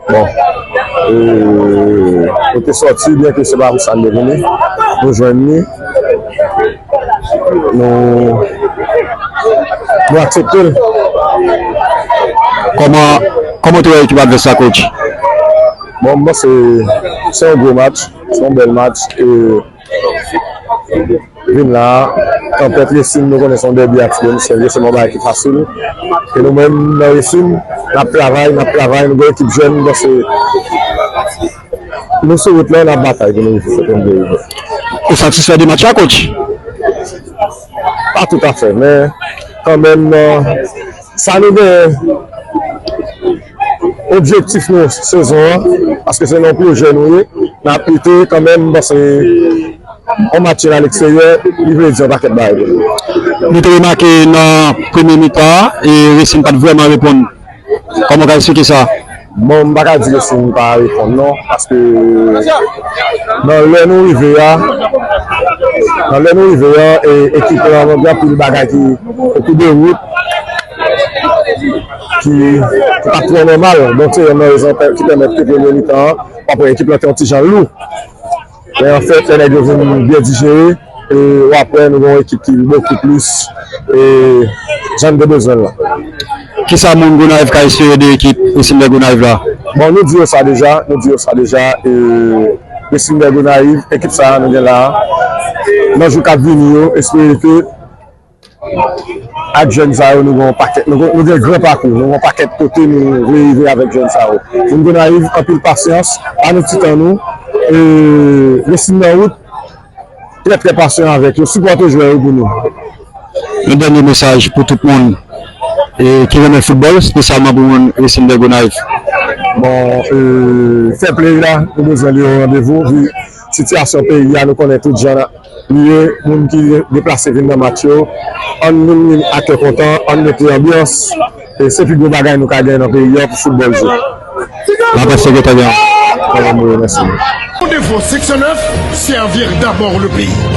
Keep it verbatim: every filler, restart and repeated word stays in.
Bon, e, nou te sòti, byen ke se pa pou sa n te vini. Nou jwenn li. Nou, nou aksepte l. Kòman, kòman w te wè ekip advès la, coach? Bon, m panse se yon gwo match, se yon bèl match. E, vin la, tanpèt Resin, nou konnen se yon dèbi ak Resin, se yon bagay ki fasil. E nou menm, nan Resin, n ap travay, n ap travay, nou gen ekip jèn, m panse nou sou wout la, n ap batay pou nou rive kote nou vle rive. Ou satisfè de match la, coach? Pa toutafè, men kanmenm, sa nou gen objektif nou sezon an, paske se nan pwojè nou ye, n ap lite kanmenm, m panse yon match a leksteryè, li vle di yon pakèt bagay pou nou. Nou te remake nan premye mitan an, e Resin pa t vrèman reponn. Kòman w ka eksplike sa? Bon, m pa ka di Resin pa reponn non, paske nan lè nou rive a, nan lè nou rive a, e, ekip lan, gen anpil bagay ki o kou de wout, ki, ki pa t twò nòmal. Donk, se youn nan rezon pè-, ki pèmèt ke premye mitan an, w ap wè ekip lan te yon ti jan lou. Men anfèt, lè nèg yo vin byen dijere, e w ap wè nou gen yon ekip ki bokou plis, e, jan n te bezwen l lan. Kisa moun Gonayiv ka espere de ekip Resin de Gonayiv la? Bon, nou di yo sa deja, nou di yo sa deja, e, Resin de Gonayiv, ekip sa a nou gen la a, nan jou k ap vini yo, espere ke ak jèn sa yo, nou gen yon pakèt, nou gen, nou gen gran pakou, nou gen yon pakèt kote nou vle rive avèk jèn sa yo. Moun Gonayiv, anpil pasyans, ba nou ti tan nou, e, Resin nan wout, trè, trè pasyan avèk yo, sipòte jwè yo pou nou. Yon dènye mesaj pou tout moun, e, ki renmen foutbòl, espesyalman pou moun Resin de Gonayiv. Bon, e, fè play la, nou bezwen li o randevou, vi sitiyasyon peyi a, nou konnen tout jan li ye, moun ki deplase vin nan match yo, ann vin ak kè kontan, ann mete anbyans, e se pi gwo bagay nou ka gen nan peyi a pou foutbòl jwe. N ap espere trè byen. Mwen menm, wi, mèsi. Rendez-vous six neuf, servir d'abord le pays.